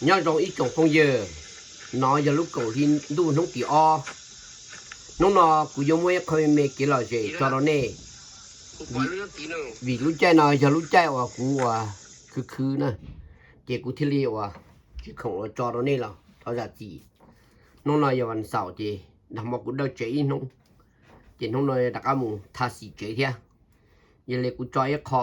Nyob zoo ib tsoom phooj ywg, no yog lub koom hli ntuj hnub tim ob. Hnub no kuv yuav muaj ib qho me me kev lom zem tso rau nej, vim lub caij no yog lub caij uas kuv uas khwv khwv na, ces kuv thiaj li uas tsis khoom uas tso rau nej los thov zam txim. Hnub no yog vas xaum ces nag hmo kuv dawj tsev ib hnub, ces hnub no rov qab mus tha xim tsev thiab. Yog li kuv tso ib qho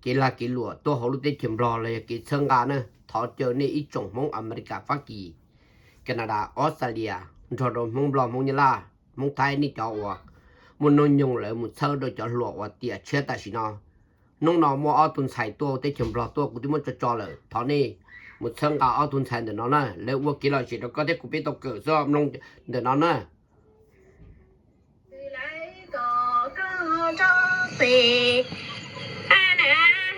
kev lag kev luam tuaj hauv lub teb chaws Nplog los yog kev txhawb nqa na, thov caw nej ib tsoom Hmoob Amelikas, Fab Kis, Kanadas, Australia, nrog rau Hmoob Nplog, Hmoob Nyab Laj, Hmoob Thaib, nej cov uas muaj hnub nyoog lawv mus txhawb rau cov hluas uas tiam tshiab tam sim no. Hnub no muaj ob tug ntxhais tuaj teb chaws Nplog tuaj, kuv twb muab tso tso lawm, thov nej mus txhawb nqa ob tug ntxhais ntawm no na, lawv ua kev lom zem rau koj thiab kuv peb tau kawm xwb, mloog ntawm no na. Lawv kom koj tso tes, a na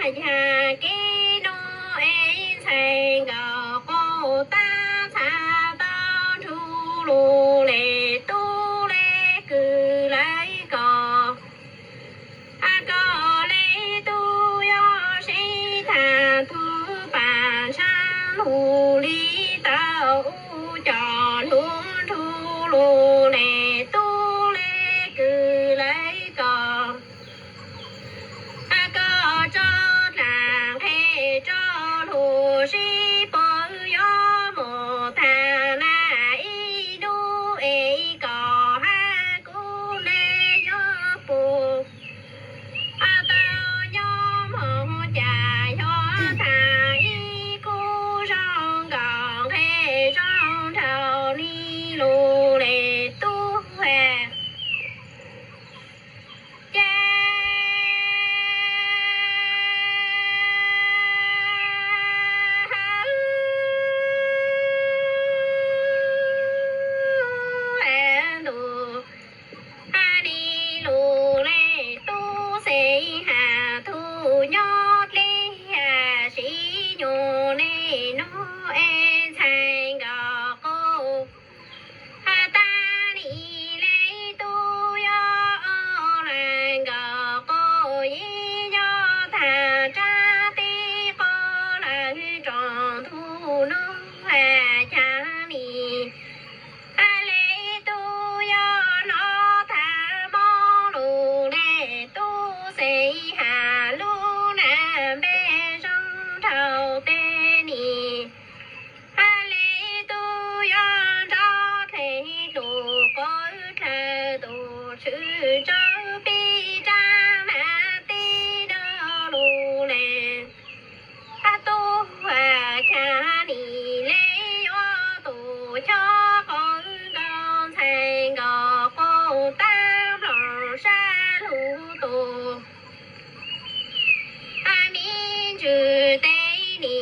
hais tias kev no es ntxhais nkawd qau tab txha tau nrug lus le tub le kwv lawv kom, a koj le tub yuav sib tham tub pam ntshab lug li tau ub cov hnub nrug lus le tub le kwv lawv kom, a koj tso dlaag nqe tso lug sib puab yuav mus tham na ib nub es kom hab kub le yuav pum, a tau nyob moog cas yuav tham ib kub zoo nkaus nqe zoo nraug li lus le tub ha. Ces ntuj, hab li lus le tub xeeb has tug nyob dleb has sib nyuas le nub es ntxhais nkawd qau, hab tag li le tub yuav ua le nkawd qau, yeej nyob tag rab teb qau lawm rau ntuj nub has caag li. Hab le tub yuav nov tag mob lus le tub xeeb has lub nam npe zoo nraug teb ni. Hab le tub yuav nrov dlej lug qau dlawg tus tshwm tsawv peb rab nam teb dawb lug le. Hab tub has caag li le yuav tus chob qau nkaus ntxhais nkawd qau tab nploog sab lug tus hab me ntsis teb ni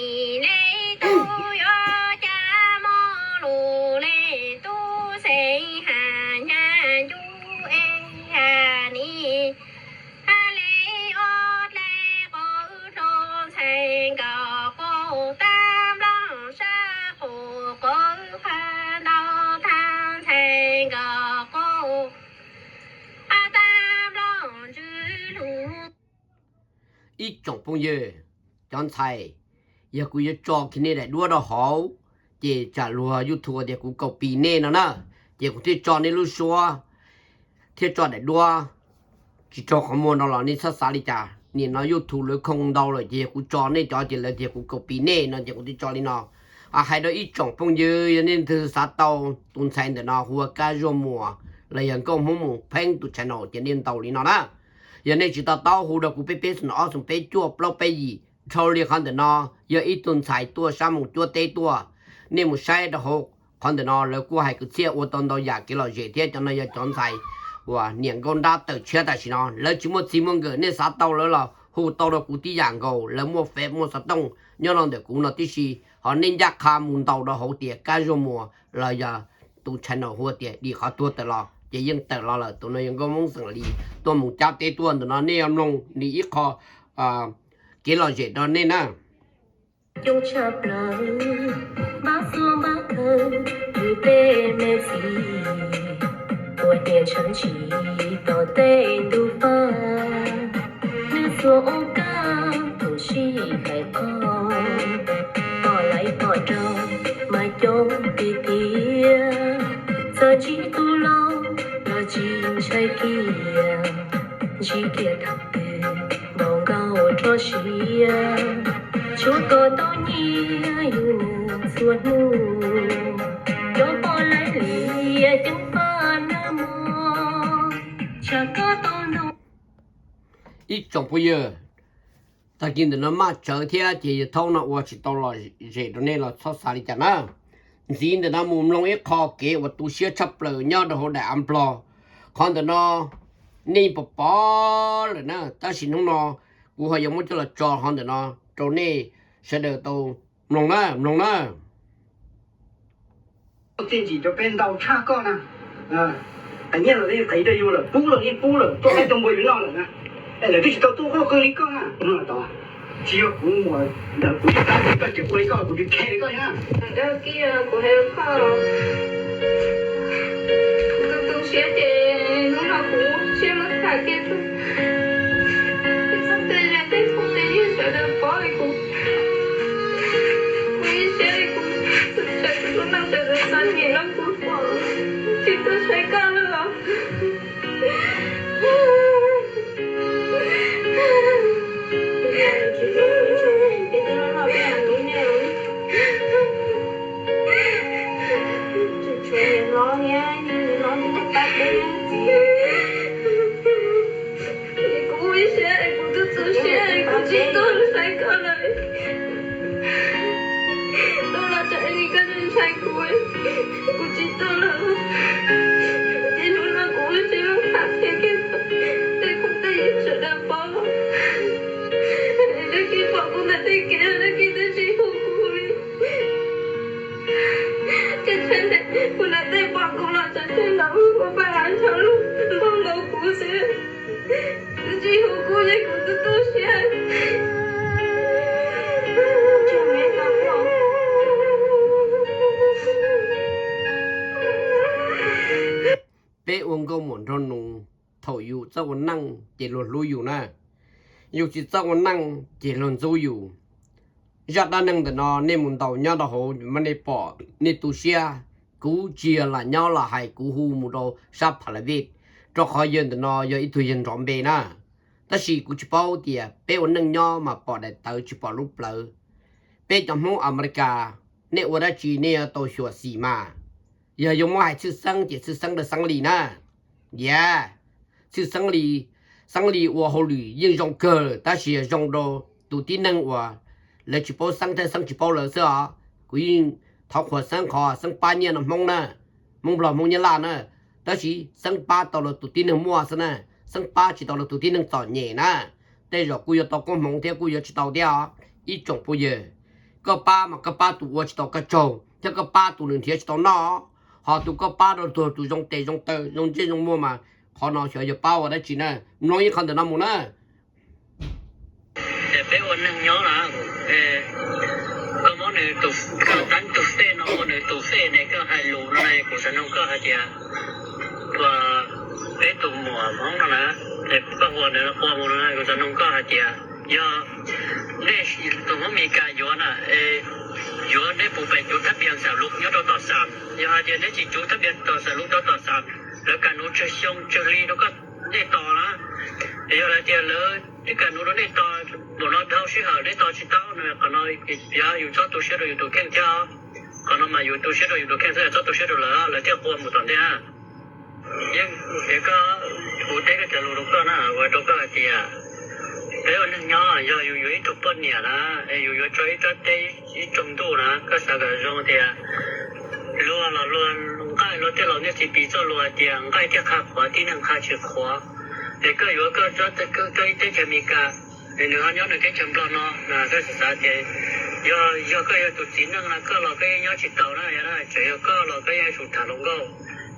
le tub yuav caj mob lus le tub xeeb has nyag ncuj es has ni. Hab le ua dlej qau dlug ntxhais nkawd qau tab nploog sab qus qau qha ntau tag ntxhais nkawd qau hab tab nploog ntsws lug. Ib tsoom phooj ywg, cov ntxhais, yog kuv yuav tso kiag nej daim duab rau hauv, ces tsam luag YouTube tias kuv copy nej no na, ces kuv thiaj tso nej lub suab, thiaj tso daim duab, tsis raug qhov muag no los nej txhob xav li cas. Nim no YouTube lawv khoo ntau lawm ces yog kuv tso nej cov ces lawv tias kuv copy nej no ces kuv thiaj tso li no. Hais rau ib tsoom phooj ywg, yog nej leej twg xav tau tus ntxhais ntawm no hu ua Kab Zuag Muas los yog Nkauj Hmoob Mus Pheeb tus channel ces nej ntaus li no na. Yog nej tsis to taub hu rau kuv peb peb xoom ob xoom peb cuaj plaub peb yim. Dhau li qhov ntawm no yog ib tug ntxhais tuaj sab Moos Cuab teb tuaj, nej mus saib rau hauv qhov ntawm no lawv kuj hais kwv txhiaj ua tau ntau yam kev lom zem thiab. Cov no yog cov ntxhais uas niam nkauj nrab tawm tshiab tam sim no, lawv tsis muaj txij muaj nkawm, nej xav tau lawv los hu tau rau kuv tib yam nkaus. Lawv muaj Face muaj xov tooj nyob rau ntawm kuv no tib si. Ho nej ncaj qha mus ntaus rau hauv tias Kab Zuag Muas los yog tus channel hu tias Dim Qhov Tuag tawm los ces yeej tawm los lawm. Tus no yog Nkauj Hmoob xeem Lis tuaj Moos Cuab teb tuaj. Ntawm no nej yuav mloog nws ib qho kev lom zem rau nej na. Coob tshaj plaws, npab xuab npab khawv, nws tej me txiv ua niam ntshawv ntshis tom tej ntug fab, nws xuas ua kab tus sij hawm qog, tom laiv Rau mas coob tiag tiag, txawm ntsib tus laus los tsis ntshai kiag, ntsib kiag thaum twg npaum nkaus rau siab, tsuas kom tau nyiam yus nws txhua hnub, cov poj laib liam ceeb paj nag mog, tsam koj tau nug. Ib tsoom phooj ywg, tag kis ntawm no maj tsawv thiab ces yawg Thaub no ua tsis tau los zem rau nej los txhob xav li cas na. Ntxiv ntawm no mus mloog ib qho kev uas tu siab tshaj plaws nyob rau hauv daim av nplog. Qhov ntawm no nej pom pom lawm na, tab sis hnub no kuv ho yuav muab coj los tso qhov ntawm no rau nej sawv daws tau mloog na, mloog na. Txiaj ntsig rau peb ntau tshaj koj na. Nyiaj los yeej qiv rau yus lawm, pub los yeej pub lawm, tuaj qaib tuaj npua yus noj lawm na. Es lawv twb tsis tau tuaj quaj qw li koj na. Tsis yog kuv muam ntawm kuv ib tab koj tseem ua li koj, kuv tsis khe li koj na. Kuv tu tu siab ces hnub no kuv siab muab tham kiag rau peb txog tej zej tej phooj tej ywg sawv daws paub li kuv, kuv ib siab li kuv, sawv daws txom nyem no kuv pom tsis tuaj saib koj lawm os. Kuv ib siab es kuv tu tu siab es kuv tsis tuaj saib koj lawm. Tuaj los tsam ib ntsis koj ntshai kuv, kuv tsis tuaj lawm. Ces hnub no kuv ua siab tham qhia kiag tej phooj tej ywg sawv daws paub, es leej twg pom kuv ntawm tej kev, leej twg twb tsis hu kuv li. Ces kuv ntawm tej pom kuv los tsam tej ntawd kuv pab nrho lub npau nkaus kuv xwb, twb tsis hu kuv ces kuv tu tu siab. Peb ua nkauj muam nraug nus, thaum yus txawj ua neej ces luag hlub yus na, yus tsis txawj ua neej ces luag ntxub yus. Zaj dab neeg ntawm no nej mus ntaus nyob rau hauv mas nej pom nej tu siab. Kuv tsis yog lam nyob los hais, kuv hu mus rau sab Pha La Vij, rau qhov yawg ntawm no yog ib tug yawg nrov npe na. Tab sis kuv tsis paub tias peb ua neej nyob mas pom daim tawv tsis pom lub plawv. Peb cov Hmoob Amelikas, nej ua dab tsi nej yuav tau xyuam xim mas. Yog yuav muab hais tshwj xeeb ces tshwj xeeb rau Xeeb Lis na. Yam, tshwj xeeb li, Xeeb Lis ua hauj lwm yeej zoo kawg tab sis zoo rau tus tib neeg uas lawv tsis paub Xeeb thiab Xeeb tsis paub lawv xwb os. Kuv yeej thov qhuas Xeeb qhov Xeeb pab nyiaj no Hmoob na, Hmoob Nplog Hmoob Nyab Laj na, tab sis Xeeb pab tau rau tus tib neeg muaj xwb na, Xeeb pab tsis tau rau tus tib neeg txom nyem na. Tej zaum kuj yuav tau koob hmoov thiab kuj yuav tsis tau thiab os. Ib tsoom phooj ywg, koj pab mas koj pab tus ua tsis tau koj tsaug thiab koj pab tus nws nrhiav tsis tau noj, ho tus koj pab rau tuag tus zoo tes zoo taw zoo ntsej zoo muag mas qhov no xyov yog pab ua dab tsi na. Mloog ib qho ntawm no mus na. Ces peb ua neeg nyob na, koj muab nws, koj tab tus fej no ua nws tus fej ne, koj hais lus no ne, kuv xav nug koj hais tias, ua, peb tus muam Hmoob no na, es koj ua nws qua mus no na, kuv xav nug koj hais tias, yog nej tus Hmoob Meskas yuav na, es yuav nej puas pais cuv thab npias xam lus nyob rau tom xam? Yog hais tias nej tsis cuv thab npias tom xam lus rau tom xam, lawv kam nuv tsawg xyoo tsawg hli rau koj, nej tos na. Yog hais tias lawv twb kam nuv rau nej tos, npaum no dhau sij hawm nej tos tsis tau no, qhov no yog yus txhob tu siab rau yus tus kheej thiab. Qhov no mas yus tu siab rau yus tus kheej xwb, txhob tu siab rau lawv, lawv thiaj qua mus tom ntej na. Yeej tias koj, kuv teb koj cov lus rau koj na, ua rau koj hais tias peb ua neeg nyob yog yus yuav ib tug poj niam na, es yus yuav tso ib tsob teb ib tsoom ntuj na, koj xav kom zoo tias luag los luag nqaij, luag tej laus niaj txiv piv txoj lus hais tias nqaij thiaj qha qhuav, tib neeg qha tsis qhuav. Es koj yuav koj tso ib teb chaws Amelikas, es nws ho nyob nws teb chaws Nplog no, koj xav xav tias yog, yog koj yog tus txiv neej no koj los koj yeej nyob tsis tau na, yog na, tseem yog koj los koj yeej yuav tsum tham hluas nkauj,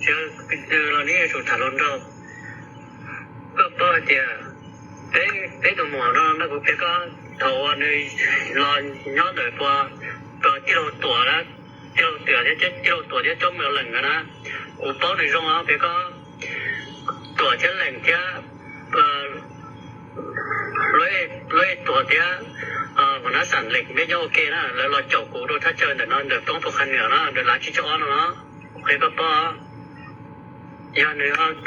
tseem yog nws los nws yeej yuav tsum tham hluas nraug. Koj paub hais tias peb, peb tus muam no, no kuv piav koj, thaum uas nws los nyob ntawm pua, tij laug Tuam, tij laug Tuam thiab, tij laug Tuam thiab Coob Mus Lees na, kuv paub nws zoo os, piav koj, Tuam thiab Lees thiab, Luj Tuam thiab Huas Nab Xam Lees peb nyob ua ke na, lawv los caum kuv rau thaj chaw ntawm no ntawm roob Phu Qha Nuam no, ntawm lav tsib caug ob no no, qhia koj paub. Yog nws,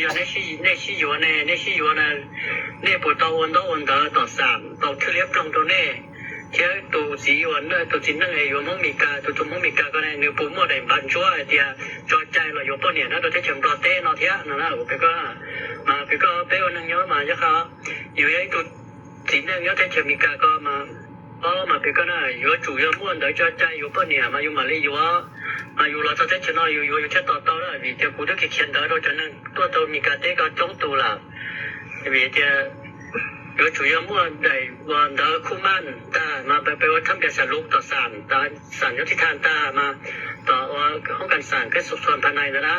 yog nej sib yuav ne, nej sib yuav na, nej puas tau ua ntaub ua ntawv tom xam tau thwj liab ploog rau nej thiab tus txiv uas, tus txiv neej es yuav Hmoob Mes Kas, tus tus Hmoob Mes Kas ko ne, nws puas muaj daim npav ntsuab hais tias tso cai los yuav poj niam nyob rau teb chaws Nplog teb no thiab no na, kuv piv koj. Mas piv koj peb ua neeg nyob mas yog qhov yus yog ib tug txiv neej nyob teb chaws Mes Kas ko mas, o mas piv koj na, yuav tsum yog muaj ntawv tso cai yuav poj niam mas yus mam li yuav. Mas yus los txog teb chaws no yus yuav yus thiaj tos tau na, vim tias kuv twb khiav khiav ntawv rau cov neeg tuaj tau Mes Kas teb ko coob tus lawm. Vim tias yuav tsum yog muaj daim ua ntawv khuj maj tag mas peb ua thab npias xam lus tom xam, xam nyob thib thaj tag mas, tom ua hoob kas xam keb xu xuas pha nai ntawd na,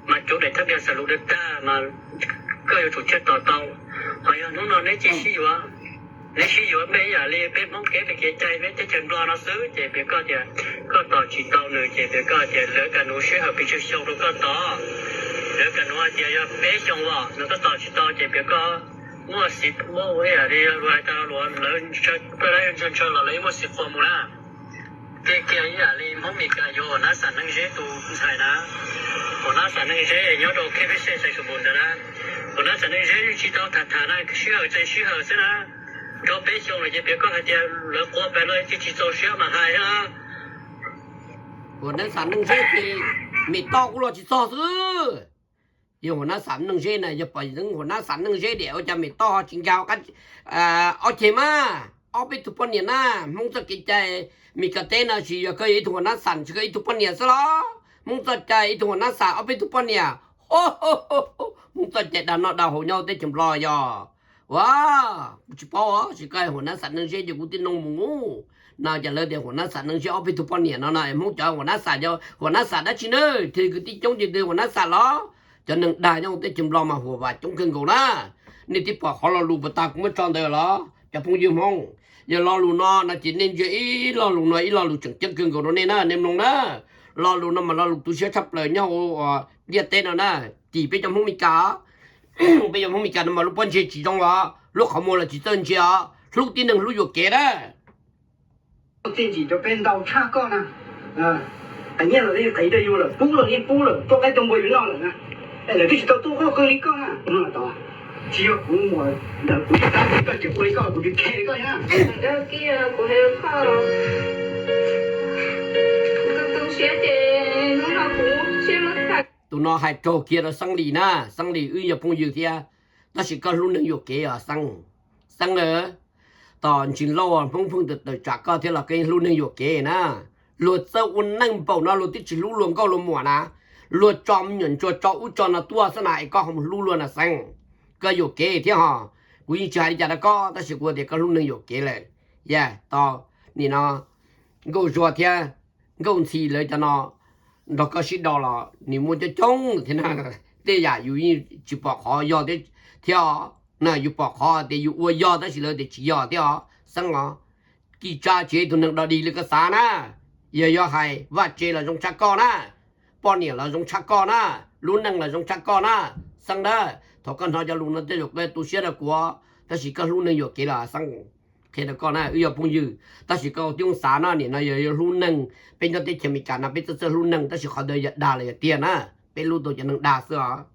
mas cuv daim thab npias xam lus ntawd tag mas koj yuav tsum thiaj tos tau. Ho yog hnub no neb cia sib yuav, neb sib yuav mej ib yam li peb Hmoob kev li kev cai peb teb chaws Nplog no xwb ces piv koj tias koj tos tsis tau nws ces piv koj tias lawv kam nuv sij hawm pes tsawg xyoo rau koj tos. Lawv kam nuv hais tias yog peb xyoo los no koj tos tsis tau ces piv koj muaj xiv muaj ua ib yam li luag hais tias luag lawv ntshaw, koj lawv ntshaw ntshaw los lawv yeej muaj xiv quas mus na. Tej kiag ib yam li Hmoob Mes Kas yuav Huas Nab Xam Neej Zeb tus ntxhais na, Huas Nab Xam Neej Zeb nyob rau khej peb xej xais xus pus ntawd na, Huas Nab Xam Neej Zeb yeej tsis tau tham tham na, sij hawm txais sij hawm xwb na. Rau peb xyoo lawm ces piv koj hais tias lawv quav pes no tsis txaus siab mas hais na. Huas Nab Xam Neej Zeb ces Mes Toj kuj los tsis txog xwb. Yog Huas Nab Xam Neej Zeb na, yog pom Huas Nab Xam Neej Zeb diam ua cas Mes Toj ho tsis nkag qab ob ceg mas, ob peb tug poj niam na. Hmoob txoj kev cai Mes Kas teb no tsis yog koj yog ib tug Huas Nab Xam tsis koj ib tug poj niam xwb los? Hmoob txoj cai ib tug Huas Nab Xam ob peb tug poj niam. Hmoob txoj cai dag noj dag haus nyob teb chaws Nplog yog. Ua, kuv tsis paub os, tsis koj Huas Nab Xam Neej Zeb ces kuv tib noo mus no ces lawv tias Huas Nab Xam Neej Zeb ob peb tug poj niam no no, Hmoob cov Huas Nab Xam, Huas Nab Xam dab tsi na, thiaj kwv tib coob ces twg Huas Nab Xam los? Cov neeg dag nyob teb chaws Nplog mas Huas Vas coob kawg nkaus na. Nej twb pom qhov lo lus puas tag kuv muab tso ntawd los cov phooj ywg Hmoob? Yog lo lus no no ces nej ntsia ib lo lus no ib lo lus tseem ceeb kawg nkaus rau nej na, nej mloog na. Lo lus no mas lo lus tu siab tshaj plaws nyob hauv ntiaj teb no na. Tim peb cov Hmoob Mes Kas, peb cov Hmoob Mes Kas no mas lub pob ntseg tsis zoo os, lub qhov muag los tsis txawj ntsia os, hlub tib neeg hlub yuam kev na. Txiaj ntsig rau peb ntau tshaj koj na. Qee nyiaj los yeej qev rau yus lawm, pub los yeej pub lawm, tuaj qaib tuaj npua yus noj lawm na. Es lawv twb tsis tau tuaj quaj kawg li koj na. Tsis yog kuv muam ntawd kuv tab koj tseem ua li koj kuv twb khe li koj na. Tus no hais raug kiag rau Xeeb Lis na, Xeeb Lis wb yog phooj ywg thiab, tab sis koj hlub neeg yuam kev os Xeeb. Xeeb, tos ntsis lauj Hmoob pheej tawm tsam koj thiab los koj yeej hlub neeg yuam kev na. Luag txawj ua neej npaum no luag twb tsis hlub luag nkauj luag muam na. Luag tso me nyuam ntsuag tso ub tso no tuaj xwb na es koj ho mus hlub luag na Xeeb. Koj yuam kev thiab hos. Kuv yeej tsis hais li cas rau koj tab sis kuv tias koj hlub neeg yuam kev lawm. Yog tos nim no Nkauj Zuag thiab Nkauj Ntxhi lawv cov no nrog koj sib do los nws muaj coob coob thiab na. Tej yam yus yeej tsis pom qhov yog thiab os. Na yus pom qhov tias yus ua yog tab sis lawv tias tsis yog thiab os Xeeb os. Kis tsa tsis yog ib tug neeg dog dig li koj xav na. Yog yog hais vaj tse los zoo tshaj koj na, poj niam los zoo tshaj koj na, lub neej los zoo tshaj koj na. Xeeb na, thaum koj hnov cov lus no tej zaum koj tu siab rau kuv, tab sis koj hlub neeg yuam kev los Xeeb. Qhia rau koj na, wb yog phooj ywg tab sis koj ua tib zoo xav no, nim no yog yog hlub neeg, peb nyob teb chaws Amelikas no peb txawj txawj hlub neeg tab sis qhov ntawd yog dag los yog tiag na, peb hlub tau cov neeg dag xwb os.